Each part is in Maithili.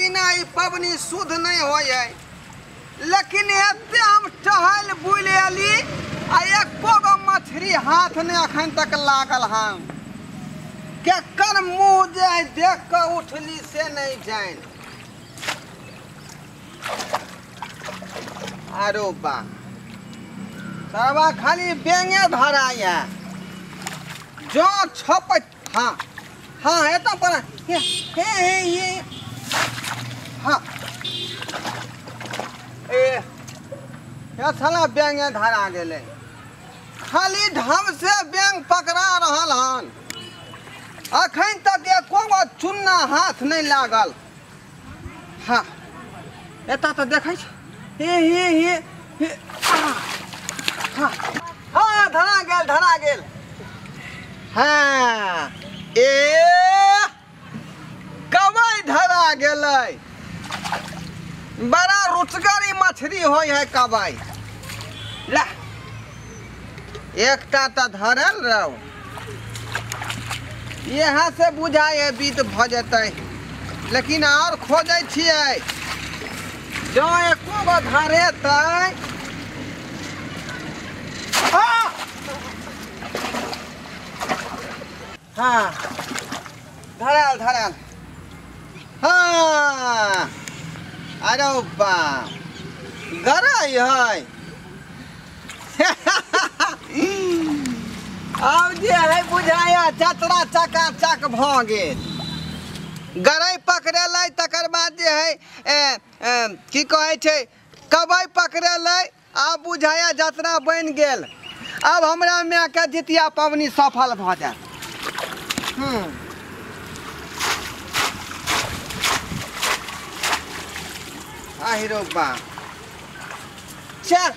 बिना ई पबनी शुद्ध नहीं होइ है। लेकिन एते हम टहल बुलि एली आ एको गो मछली हाथ नहीं अखन तक लागल हन। केकर मुँह जे देख के उठली से नहीं जान। आरो बा सरवा खाली बेंगे धराया जो छप। हाँ हाँ एता पर हे हे ये हाँ ए या साला बेंगे धरा गेलै। खाली ढंग से बेंग पकड़ा रहल हन। अखन तक एको गो चुन्ना हाथ नहीं लागल। हाँ एता तो देखै छी हे हे हे हे हाँ हाँ धरा गेल धरा गेल। हाँ ए कबई धरा गेलै। बड़ा रुचगर मछली होइ है कबई। ला एकटा तो धरल रहो यहाँ से बुझाइ है बीत भ जेतै। लेकिन और खोजै छियै जो एको गो धरेतै। हाँ धराल धराल। हाँ अरे बाप गरई है। आब जे है बुझाया चतरा चकाचक भ गेल। गरई पकड़ेलै तकर बाद जे है की कहै छै कबई पकड़ेलै। आब बुझाया जतरा बनि गेल। आब हमरा मायके जितिया पबनी सफल भ जायत। आहिरो बा चल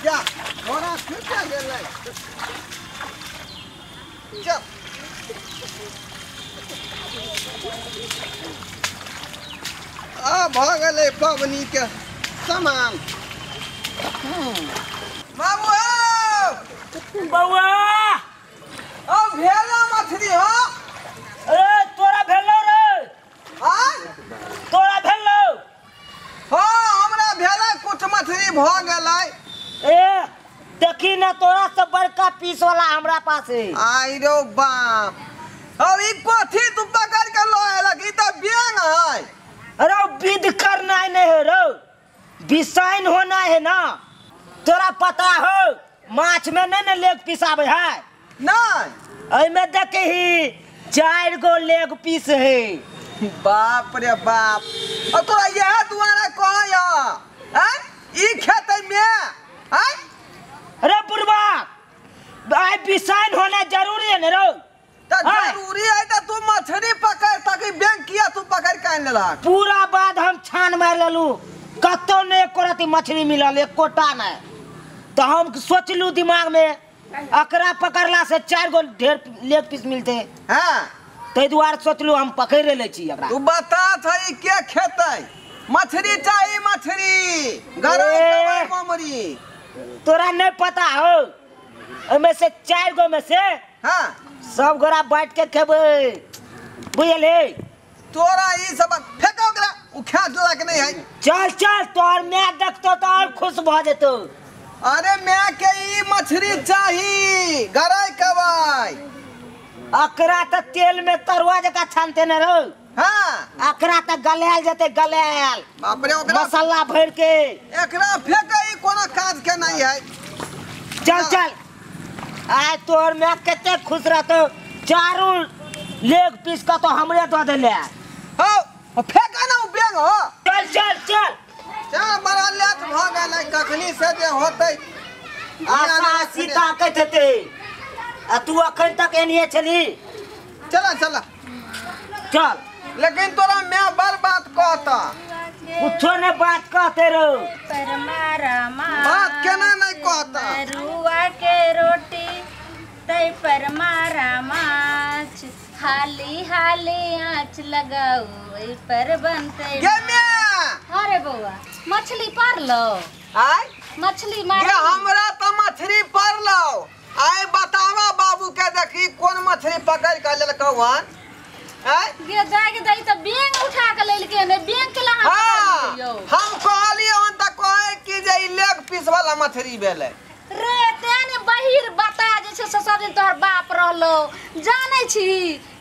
जा घोड़ा छूट गेलै। चल आ भ गेलै पबनी के सामान। बाबू बउआ ओ भेला मछली हो। अरे तोरा भेलो रे। आ तोरा भेलो। हाँ हमरा भेलै कुछ मछली भ गेलै। ए देखी ना तोरा से बड़का पीस वाला हमरा पास है। आई रो बाप और ई कथी तू पकड़ के ल एलक? ई त बेंग है। अरे विध करना नहीं है रो, बिसाइन होना है ना। तोरा पता हो माछ में नहीं ना लेग पीस आवे है। नहीं एमे देखे ही 4 गो लेग पीस है। बाप रे बाप और तोरा यह दुआरा कहया हैं ई खेते में हैं? अरे बुढ़वा आई बिसाइन होना जरूरी है ना रो। त जरूरी है त तू मछली पकड़ ताकि बैंक किया तू पकड़ के आन लेलक। पूरा बाद हम छान मार लेलू कतौ नहीं एको रति मछली मिलल एकोटा नहीं। तो हम सोचलू दिमाग में अकरा पकड़ला से 4 गो ढेर लेग पीस मिलते। हाँ तै दुआरे सोचलू हम पकड़ ले छी एकरा। तू बता छै के खेतै मछली चाही मछली गरई कबई ममरी। तोरा नहीं पता हो ओमे से 4 गो में से हाँ सब गोरा बांट के खेबै बुझले। तोरा ई सब फेंको ओकरा उ खा देलक नहीं है। चल चल तोर my देखतो तो और खुश भ जेतो। अरे my के ई मछली चाही गरई कबई। अकरा त तेल में तरुआ जका छानते न रो। हाँ अकरा त गलायल जते गलायल। बाप रे ओकरा मसाला भर के एकरा फेंके ई कोनो काज के नहीं है। चल चल आय तोर my कते खुश रहतो। चारू लेग पीस का तो हमरे दऽ देले। हो फेंका ना उ बेंग हो। चल चल चल चल बड़ा लेट भ गेलै कखनी से जे होतै। आशा सीता कहैत हेतै आ तू अखन तक एनिये छली। चल चल चल। लेकिन तोरा my बड़ बात कहता। कुछो ने बात कहते रो। बात केना नहीं कहता। रुआ के रोटी तै पर मारा माछ हाली हाली आँच लगाऊ ओइ पर बनते। गे my. अरे बउआ मछली पारलो। आय मछली मार गे हमरा त मछली पारलो। आय बतावा बाबू के देखी कौन मछली पकड़ के लेलकौ हन। गे जाके दई त बेंग उठा के लेल मछली भेलै रे तेने बहिर बता जे छै से सब दिन तोहर बाप रहलो जानै छी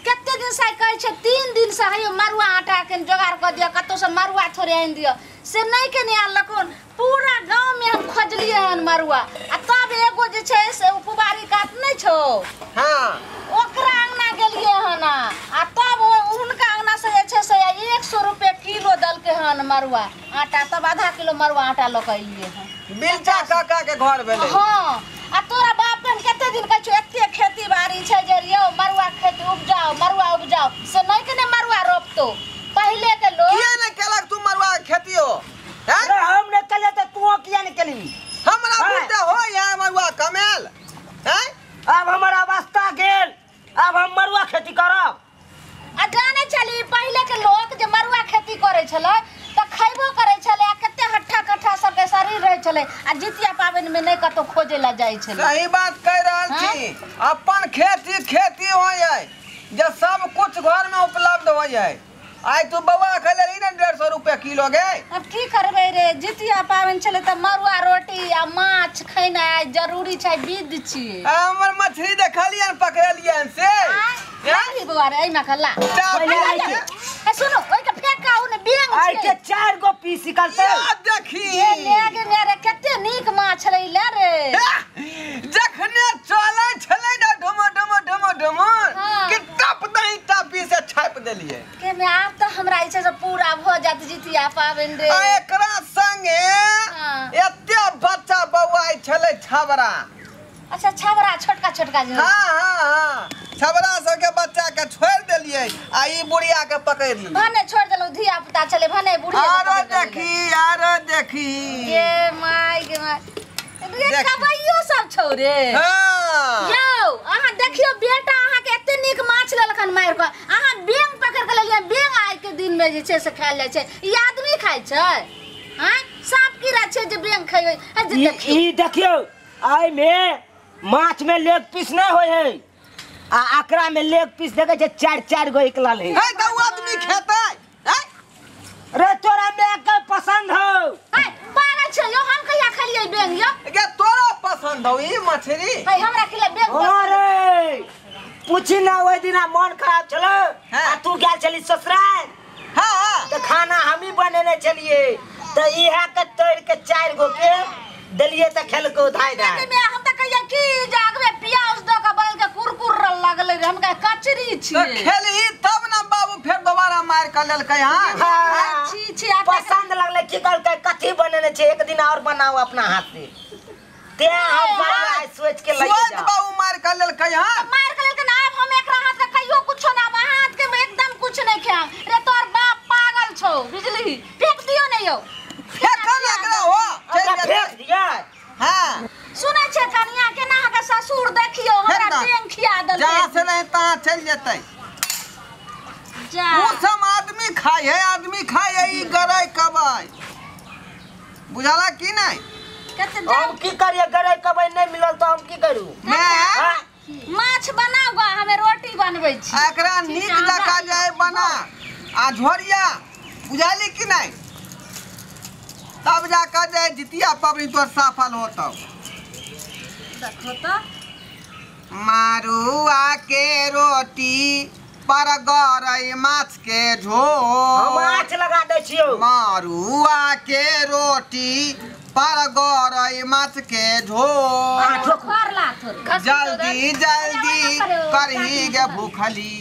कते दिन से कहै छै 3 दिन से हयो मरुआ आटा के जोगाड़ क दियो कतौ से मरुआ थोड़े आनि दियो से नहीं के नहीं आनलखुन पूरा गांव में हम खोजलिए हन मरुआ आ तब एगो जे छै से पुबारी कात नहीं छौ। हां ओकरा अंगना गेलिए हन आ तब हुनका अंगना से जे छै से 100 रुपए किलो दलके हन मरुआ आटा तब आधा किलो मरुआ आटा लऽ के अइलिए हन बिलचा काका के घर भेलै। हां आ तोरा बाप के कते दिन कहै छौ एते खेती बाड़ी छै जे यौ मरुआ खेती उपजाओ मरुआ उपजाओ से नहीं के ने मरुआ रोपतो पहिले के लोग किया ने केलक तू मरुआ के खेती हो हैं अरे हम ने केले त तू किया ने केली हमरा बुते हो या मरुआ कमेल हैं अब हमर अवस्था गेल अब हम मरुआ खेती करब आ जाने चली पहिले के लोग जे मरुआ खेती करे छलै त खैबो करे छलै आ कते हट्ठा कट्ठा सबके शरीर रहे छलै आ जितिया पाबनि में नहीं कतौ खोजे ला जाय छलै। सही बात कह रहल छी अपन खेती खेती होय है जे सब कुछ घर में उपलब्ध होय है आइ तू बौआ खेले ने 150 रुपया किलो गे अब की करबै रे जितिया पाबनि छलै त मरुआ रोटी आ माछ खैनाइ जरूरी छै विध छी हमर मछली देखलियन पकड़लियन से यारी बौआ रे एहिमे खला ए सुनो ओइ के फेंका उ ने बेंग आइ छै के 4 गो पीस निकलतै या देखी ए ले गे रे कते नीक माछ छलै ले रे जखने चलै छलै ने ढुम ढुम ढुम ढुम कि टप दही टपी से छाप देलिए के में आब त हमरा ई छै से पूरा भ जात जितिया पाबनि रे आ एकरा संगे एते बच्चा बौआइ छलै छबरा। अच्छा छबरा छोटका छोटका जे हां हां हां छबरा सबके बच्चा के छोड़ देलिए आ ई बुढ़िया के पकड़ लेलिए भने छोड़ देलौ धिया पुता छलै भने बुढ़िया आरो देखी आरो देखी गे my गे my रे कबैयो सब छौ रे। हां यौ अहाँ देखियो बेटा अहाँ के एते नीक माछ लेलखन मारि के अहाँ बेंग पकड़ के लेलिए बेंग आइ के दिन में जे छै से खायल जाइ छै ई आदमी खाइ छै हां सांप कीड़ा छै जे बेंग खइबै ई देखियो आइ में माछ में लेग पीस नहीं होय है आ आकरा में लेग पीस देखे छै 4 4 गो निकलल है हे त उ आदमी खेतै हैं रे तोरा में के पसंद हो है पागल छै यो हम कहिया खेलियै बेंग यो गे तोरा पसंद हो ई मछली है हमरा खिले बेंग अरे पूछी ना ओइ दिना मन खराब छलो आ तू गेल छली ससुराल। हां हां त खाना हमही बनेने छलिए त इहा के तोड़ के 4 गो के देलिए त खेलको धाय धाय में हम त कहिया की जागबे प्याज द के बल के कुरकुर लागलै रे हम कहे कचरी छी त खेलही तब ना बाबू फेर दोबारा मार के लेलकै। हां छी छी पसंद लगलै की कहलकै कथी बनेने छै एक दिन और बनाओ अपना हाथ से ते हम बड़ा सोच के लगे जा बाबू मार के लेलकै। हां मार के लेलकै आब हम एकरा हाथ के कहियो कुछो ना हाथ के एकदम कुछ नहीं खाम रे तोर बाप पागल छौ बिजली फेंक दियो ने यौ फेंक ना एकरा हो चल फेंक दिया। हां सुनै छै कनिया केना अहाँ के ससुर देखियो हमरा बेंग खिया देलकै जहां से नहीं तहां चल जेतै जा उ सब आदमी खाय है आदमी खाय है ई गरै कबै बुझाला की नहीं कते हम की करिए गरै कबै नहीं मिलल त हम की करू मैं माछ बनाऊ गा हमे रोटी बनबै छी एकरा नीक जका जाय बना आ झोरिया बुझाली की नहीं तब जाकर जाय जितिया पबनी तोर सफल होतौ। देखो त मारुआ के रोटी पर गरई माछ के झोर हम माछ लगा दै छियौ मारुआ के रोटी पर गरई माछ के झोर जल्दी जल्दी करही गे भूखली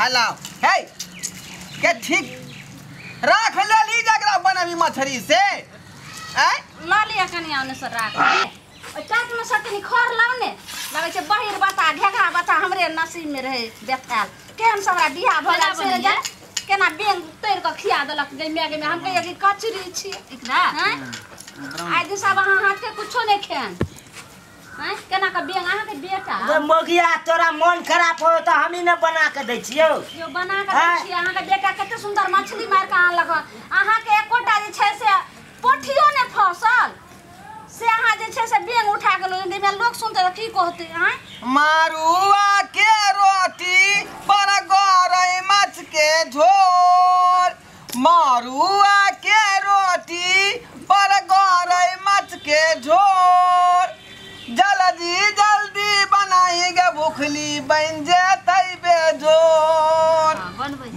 हेलो हे के ठीक राख लेली जकरा बनबी मछली से आय ल लिया कनिया ओने से राख ओ चाट में से कनी खर लाव ने लगै छै बहिर बता ढेघा बता हमरे नसीब में रहे देखाल केहन से हमरा बियाह भ गेल से जा केना बेंग तोड़ के खिया देलक गै my गै my हम कहियै कि कचरी छी एकरा हैं आइ दिन सब अहाँ हाथ के कुछो नहीं खान हैं केना के बेंग अहाँ के बेटा गे मोगिया तोरा मन खराब हो त हमही ने बना के दै छियौ यो बना के दै छियै अहाँ के बेटा कते सुंदर मछली मार के आनलक अहाँ के एकोटा जे छै से पोठियो ने फसल से अहाँ जे छै से बेंग उठा के लो में लोग सुनते त की कहते हैं मारुआ के रोटी पर गरई माछ के झोर मारुआ के रोटी पर गरई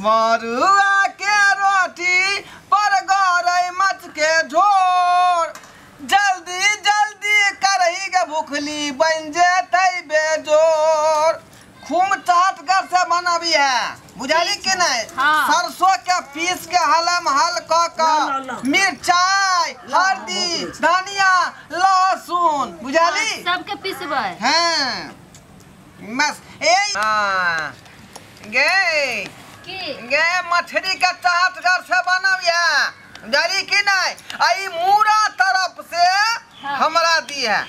मरुआ के रोटी पर गरई मछ के झोर जल्दी जल्दी करही के भूखली बन जेतै बेजोर। खूब चाटगर से बनबी है बुझाली कि नहीं? हाँ। सरसों के पीस के हलम हल क मिर्चाई हल्दी धनिया लहसुन बुझाली सबके पीसबै। हाँ बस ए हाँ गे की गे मछली के चाटगर से बनबिया बुझाली कि नहीं? आई मूरा तरफ से हाँ। हमरा दी है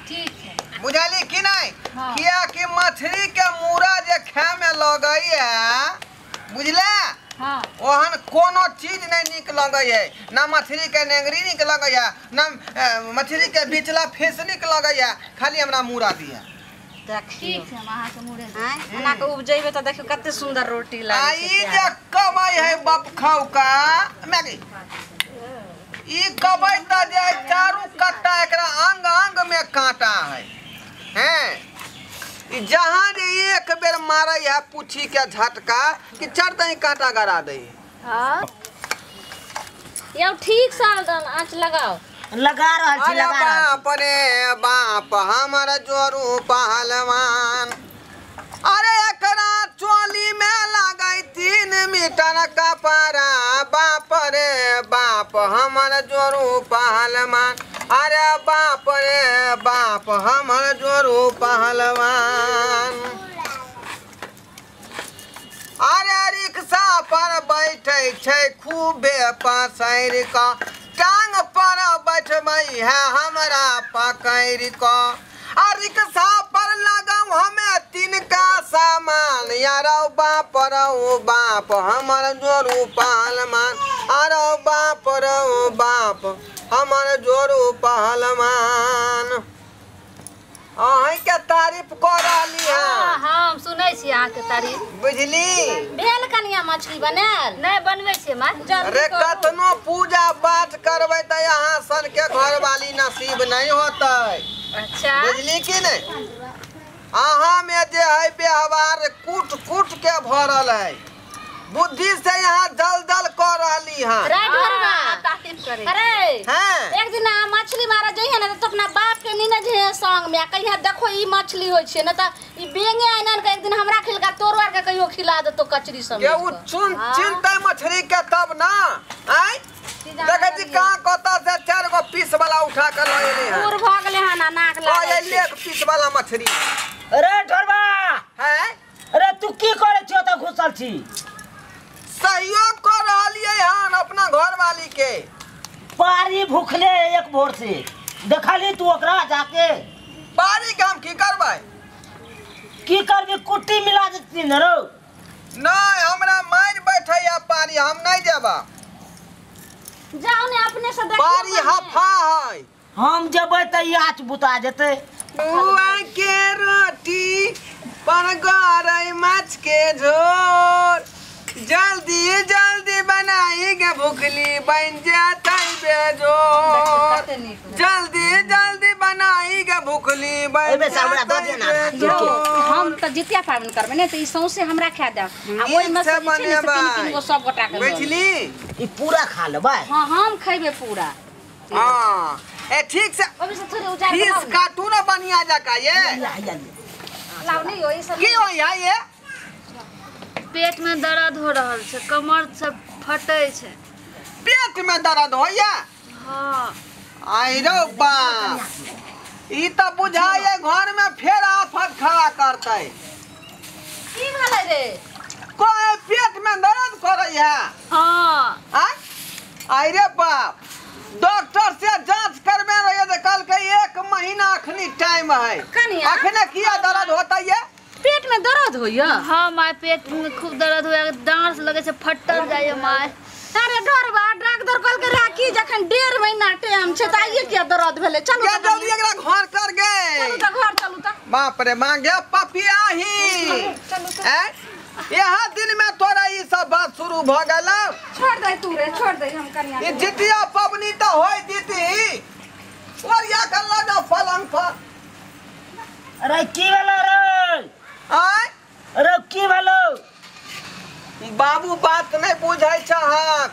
ठीक है बुझाली कि नहीं? हाँ। किया कि मछली के मूरा जे खाए में लगई है बुझले हाँ ओहन कोनो चीज नहीं निक लगै है ना मछली के नेंगरी निक लगै है ना मछली के बिचला फेस निक लगै है खाली हमरा मूरा दिया। देखियो ठीक है हम अहाँ के मुड़े आँय, एना के उपजेबै तऽ देखियौ कते सुंदर रोटी आ लागै ई छै। जे कमाई है बाप खाऊ का मैगी ई कबै त जे चारू कट्टा एकरा अंग अंग में कांटा है हैं ई जहाँ जे एक बेर मारै है पूछी के झटका कि चढ़ दही कांटा गड़ा दही। हाँ यौ ठीक से आँच लगाओ। लगा रहल छी अरे लगा रहल छी। बाप रे बाप हमर जोरू पहलवान अरे एकरा चोली में लगै 3 मीटर कपड़ा बाप रे बाप हमर जोरू पहलवान अरे बाप रे बाप हमर जोरू पहलवान। अरे रिक्शा पर बैठै छै खूबे पसैर कऽ टांग पर बैठबै है हमरा पकड़ि कऽ आ रिक्शा पर लगौ हमे तिनका सामान यारो बाप रौ बाप हमर जोरू पहलवान अरो बाप रौ बाप हमर जोरू पहलवान। अहीं के तारीफ कऽ रहली हाँ हन हम सुनै छी अहाँके तारीफ। बुझली? भेल कनिया मछली बनायल? नहि बनबै छियै माँ। अरे कतनो पूजा पाठ करबै तऽ यहाँ सन के घरवाली नसीब नहीं होतै अच्छा बुझली कि नहीं? अहाँ में जे है व्यवहार कूट कूट के भरल है बुद्धि से यहाँ जल जल कर रहली हन। रे ढोरबा तारीफ करै अरे हैं एक दिन अहाँ मछली मारा जइहे ने तो अपना बाप के नीने जइहे संग में आ कहिया देखो ई मछली होइ छै न त ई बेंगे आनि के एक दिन हमरा खिलका तोरो आर के कहियो खिला देतो कचरी सब। के उ चुन चिंता मछली के तब ना आय देखै छी कहाँ कतऽ से 4 गो पीस वाला उठा के लऽ एली हन। पूर भऽ गेलै हन आ नाक लऽ लागल एली छै। 1 पीस वाला मछली। अरे ढोरबा हैं अरे तू की करै छी ओतऽ घुसल छी? सहयोग कर रहलियै हन अपना घरवाली के। पारी भूखले एक भोर से देखली तू ओकरा जाके? पारी के हम की करबै? की करबी कुट्टी मिला देती न रो। नहीं हमरा मारि बैठै है पारी हम नहीं जेबा। जाओ ने अपने से देखियौ पारी पहिने। हफा है हम जेबै तऽ ई आँच बुता जेतै। बुआ के रोटी पर गरई माछ के झोर जल्दी जल्दी बनाई के भूखली बन जेतै बेजोर कते नीक होइ। जल्दी जल्दी बनाई के भूखली बन एहिमे से हमरा दऽ जेतै दिअ ने। यौ, बेजोर। हम तऽ जितिया पाबनि करबै ने तऽ ई सौंसे हमरा खा देब आ ओहिमे से जे छै ने से तीन तीन गो सब गोटा के लऽ लेब। बुझली? ई पूरा खा लेबै। हाँ हम खैबै पूरा। हाँ ए ठीक से ओहिमे से थोड़े उजार के फीस लाउ ने। काटू ना बढ़िया जका ये हैया, हैया लिअ। लाउ ने यौ, ई सब की होई है ये? पेट में दर्द हो रहल छै कमर सब फटै छै। पेट में दर्द होइया? हाँ आई रो बाप ई तऽ बुझाइए घर में फेर आफत खड़ा करतै। की भेलै रे? कोई पेट में दर्द करै है? हाँ आय आई रे बाप डॉक्टर से जांच करबे रहिए तऽ कहलकै 1 महीना अखनी टाइम है। कनिया? अखने किया दर्द होतै ये? पेट में दर्द होइया? हाँ माय पेट में खूब दर्द होइया डांस लगे छै फटल जाइए माय। अरे डरबा डॉक्टर कहलकै रहे कि जखन 1.5 महीना टाइम छै तऽ आइए किया दर्द भेलै? चलू क्या तऽ जल्दी एकरा घर कर गए। चलू तऽ घर चलू तऽ। बाप रे मांगे पपियाही चलू तऽ। हैं यहाँ दिन में तोरा ई सब बात शुरू भ गेल। छोड़ दे तू रे छोड़ दे हम कनिया ई जितिया पबनी तऽ होय दीती ओरिया के लऽ जाओ पलंग पर। अरे की भेलो रे? आय अरे की भेलो? बाबू बात नहीं बुझै छहक।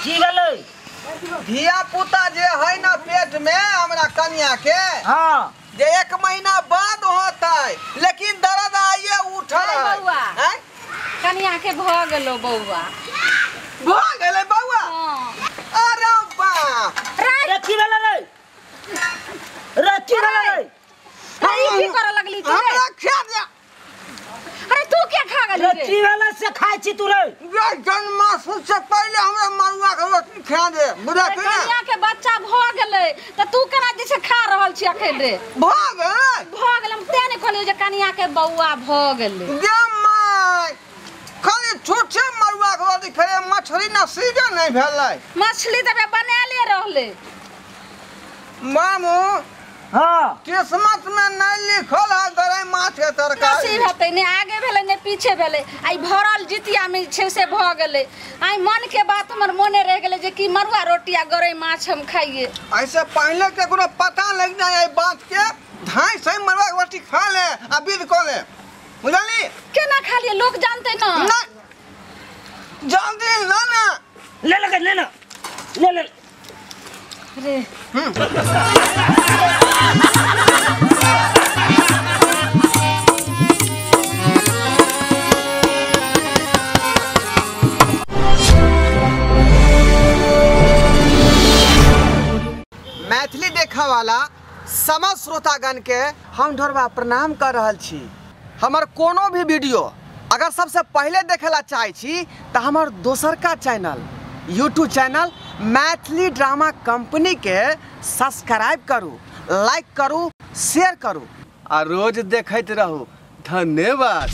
की भेलै? धिया पुता जे है ना पेट में हमरा कन्या के, हाँ जे 1 महीना बाद होतै, लेकिन दर्द आइए उठल है। बौआ कन्या के भ गेलो बौआ, भ गेलै बौआ। अरे बाप रे, की भेलै रे? रे की भेलै रे? ई की करऽ लगली तू रे? हमरा खा दे। अरे तू क्या खा गेली रे? की भेलै से खाइ छी तू रे? रे जन्मासु से पहिले हमरा मरुआ के रोटी खा दे, बुझा कि ना? कन्या के बच्चा भ गेलै त तू केना जे छै खा रहल छी अखन रे? भ गेलै, भ गेलै। हम तें ने कहलियै जे कन्या के बौआ भ गेलै। गे my, खाली छोटे मरुआ के रोटी खेले, मछली नसीबे नहीं भेलै। मछली त बनाले रहलै मामू। हाँ किस्मत में नहीं लिखल है गरई माछ के तरकारी। नसीब हेतै, ने आगे भेलै ने पीछे भेलै। आई भरल जितिया में छै से भ गेलै। आई मन के बात हमर मोने रह गेलै जे कि मरुआ रोटी आ गरई माछ हम खाइए। ऐसे पहले केकरो पता लग जाए एहि बात के, धाई से मरुआ के रोटी खा ले आ विध क ले, बुझली? केना खा लिए लोग जानते ना? ना जल्दी ना ना ले ले ले ना ले ले रे। मैथिली देखा वाला समस्त श्रोतागण के हम ढोरबा प्रणाम कर रहल छी। हमर कोनो भी वीडियो अगर सबसे पहले देखेला चाहे छी तो हमर दोसरका channel YouTube channel Maithili drama company के सब्सक्राइब करू, लाइक करू, शेयर करू आ रोज देखैत रहू। धन्यवाद।